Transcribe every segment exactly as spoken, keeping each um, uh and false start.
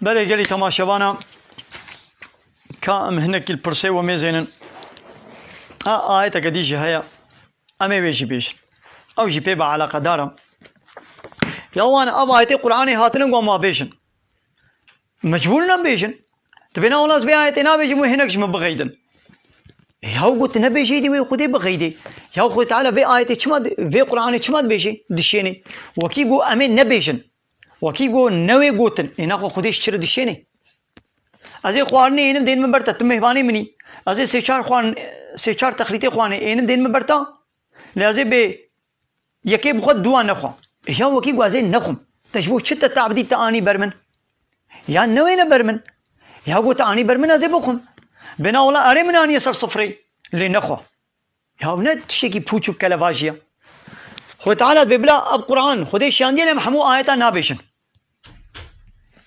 Belê gelî temaşevana, ka em hinekî li pirsê we mêzênin. A, ayeteke dî jî heye. Em ê wê jî bêjin. Ew jî pê bi eleqedar e. Ya wan ev ayetê Qur'anê hatine ku em wa bêjin. Mecbûr in em bêjin. Dibê na wela ez vê ayetê nabêjim wê hinek ji min bixeydin. Ya got nebêjê dî wê Xwedê bixeydê. Ya Xwedê Teala vê ayetê çima di-, vê Qur'anê çima dibêjê? Dişênê. Wekî got em ê nebêjin. Wekî got newê gotin. Ê naxwe Xwedê ji çi re dişênê? Ez ê xwarinê ênim dênime ber te, tu mêhvanê min î. Ez ê sê çar xwarin, sê çar texlîtê xwarinê ênim dênime ber te. Lê ez ê bê yekê bixwe, duwa nexwe. Ya wekî got ez ê nexwim. Te ji bo çi te te'bidî te anî ber min? Ya newêne ber min. Ya got te anî ber min ez ê bixwim. Bêna wela erê min aniye ser sifrê. Lê nexwe. Ya ne tiştekî pûç û kelevajî ye. Xwedê Teala dibê bila ev Qur'an Xwedê şiyandiye lê em hemû ayeta nabêjin.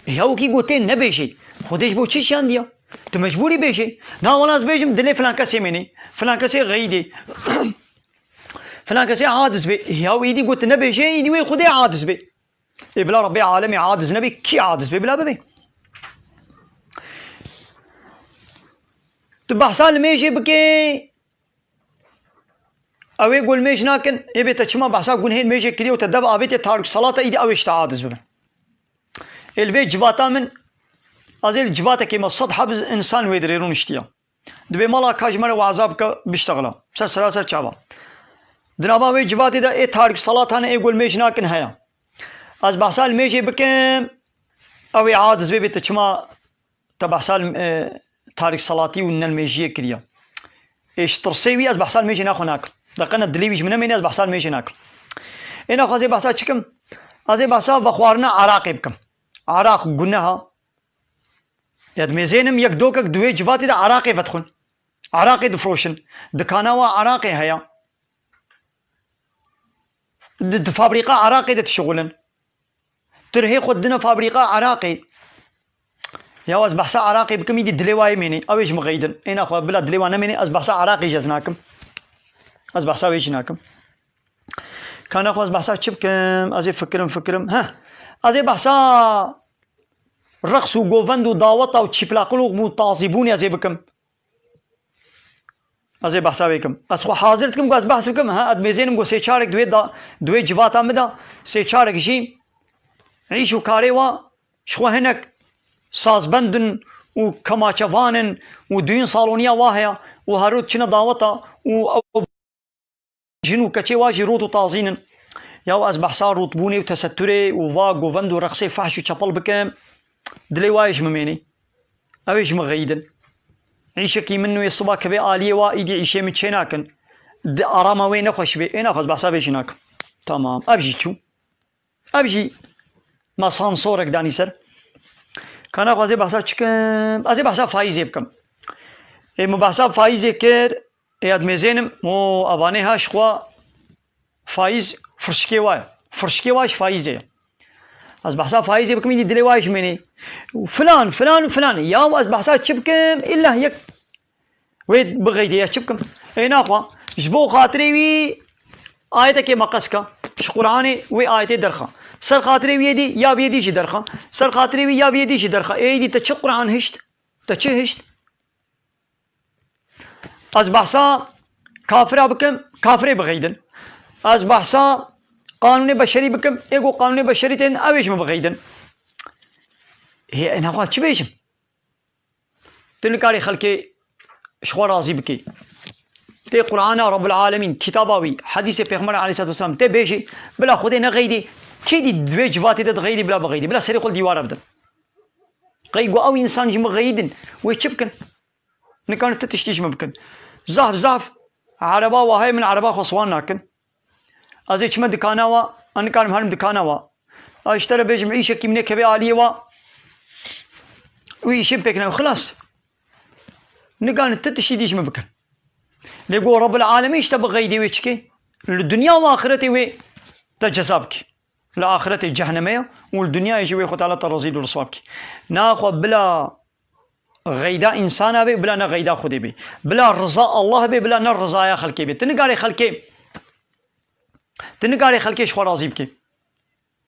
Ya wekî gotê nebêjê. Xwedê ji bo çi şiyandiya? Tu mecbûrî bêjê. Na wela ez bêjim dilê filan kesê mênê. Filan kesê xeyîdê. Filan kesê hadis bê. Ya wî dî got nebêjê, îdî wê Xwedê hadis bê. Ê bila Rebbê alemê hadis nebê, kî hadis bê bila bibê? Tu behsa limêjê bikê, Ew ê ku li mêj nakin, ê bê te çima behsa gunhên mêjê kiriye û te dev avêtiye tarîk selata, îdî ew ê ji te aciz bibin. Ê li vê civata min, ez ê li civatekê me sed heb însan wê dirê rûniştiye. Dibê mala ka ji me re weza bike, biştexile. Ser sera ser çava. Di nava wê civatê de ê tarîk selat hene, ê ku li mêj nakin heye. Ez behsa li mêjê bikim, ew ê aciz bê, bê te çima te behsa, e, tarîk selatî û nelmêjiyê kiriye. Ê ji tirsê wî ez behsa limêjê naxwe nakim. Deqene dilê wî ji min nemêne, ez behsa limêjê nakim. Ê naxwe ez ê behsa çi kim? Ez ê behsa vexwarina eraqê bikim. Eraq guneha. Ya dimêzênim yek dokek di wê civatê de eraqê vedixwin. Eraqê difroşin. Dikana wa eraqê heye. Di, di fabrîqa eraqê de dişixulin. Tirhê xwe didine fabrîqa eraqê. Ya ez behsa eraqê bikim, îdî dilê wa yê mênê. Ew ê ji min xeydin. Ê naxwe bila dilê wa nemênê, ez behsa eraqê jî ez nakim. Ez behsa wê jî nakim. Ka naxwe ez behsa çi bikim? Ez ê fikirim, fikirim. Heh. Ez ê behsa reqs û govend û daweta û çîplaqilûq bû tazîbûnê ez ê bikim. Ez ê behsa wê kim. Ez xwe hazir dikim ku ez behs bikim. Ha, ez mêzênim ku sê çarek di wê da-, di wê civata min de, sê çarek jî îş û karê wa ji xwe hinek sazbend in û kemaçevan in û duyîn saloniya wa heye û her roj çine daweta û ew jin û keçê wa jî rût û tazîn in. Ya ez behsa rûtbûnê û tesetturê û va govend û reqsê fehş û çepel bikim, dilê wa yê ji min mênê. Ew ê ji min xeyidin. Îşekî min wê siba kevê aliyê wa, îdî îşê min çê nakin. Di arama wê nexweş bê. Ê naxwe ez behsa vê jî nakim. Tamam. Ev jî çû. Ev jî me sansorek danî ser. Ka naxwe ez ê behsa çi kim? Ez ê behsa faîzê bikim. Ê min behsa faîzê kir. Ê ez mêzênim. O, evanê ha ji xwe faîz firşikê wa ye. Firşikê wa ji faîzê ye. Ez behsa faîzê bikim, îdî dilê wa ye ji mênê. Filan, filan, filan. Ya ez behsa çi bikim? Îlla yek wê bixeydê ya çi bikim? Ê naxwe, ji bo xatirê wî ayetekê me qes ke. Ji Qur'anê wê ayetê derxe. Ser xatirê wî yê dî, ya vê yê dî jî derxe. Ser xatirê wî ya vê yê dî jî derxe. Ê dî te çi Qur'an hişt? Te çi hişt? Ez behsa kafira bikim, kafirê bixeydin. Ez behsa qanûnê beşerî bikim, ê ku qanûnê beşerî tên, ew ê ji min bixeydin. Hê, ê naxwe çi bêjim? Tu nikarî xelkê ji xwe razî bikî. Tê Qur'ana Rabbul Alemîn, kitaba wî, hedîsê Pêxember aleyhissalatu vesselam tê bêjî, bila Xwedê nexeydî, kê dî di vê civatê de dixeydî, bila bixeydî, bila serê xwe li dîwara bidin. Qey ku ew însan ji min xeyidin, wê çi bikin? Nikarin ti tiştî ji min bikin. Zaf zaf ereba wa heye, min ereba xwe siwan nakin. Ez ê çime dikana wa, ez nikarim herim dikana wa. Ez ji te re bêjim îşekî min ê keve aliyê wa. Wî îşê pêk ne, xilas. Nikarin ti tiştî dî ji min bikin. Lê go Rabbul Alemîn ji te bixeydê wê çikê? Li dinya û axiretê wê te ceza bikî. Li axiretê cehnemê ye û li dinyayê jî wê xwe Teala te rezîl û riswa bikî. Naxwe bila xeyda însana bê, bila ne xeyda Xwedê bê. Bila riza Allah bê, bila ne rizaya xelkê bê. Tu nikarê xelkê, tu nikarê xelkê ji xwe razî bikî.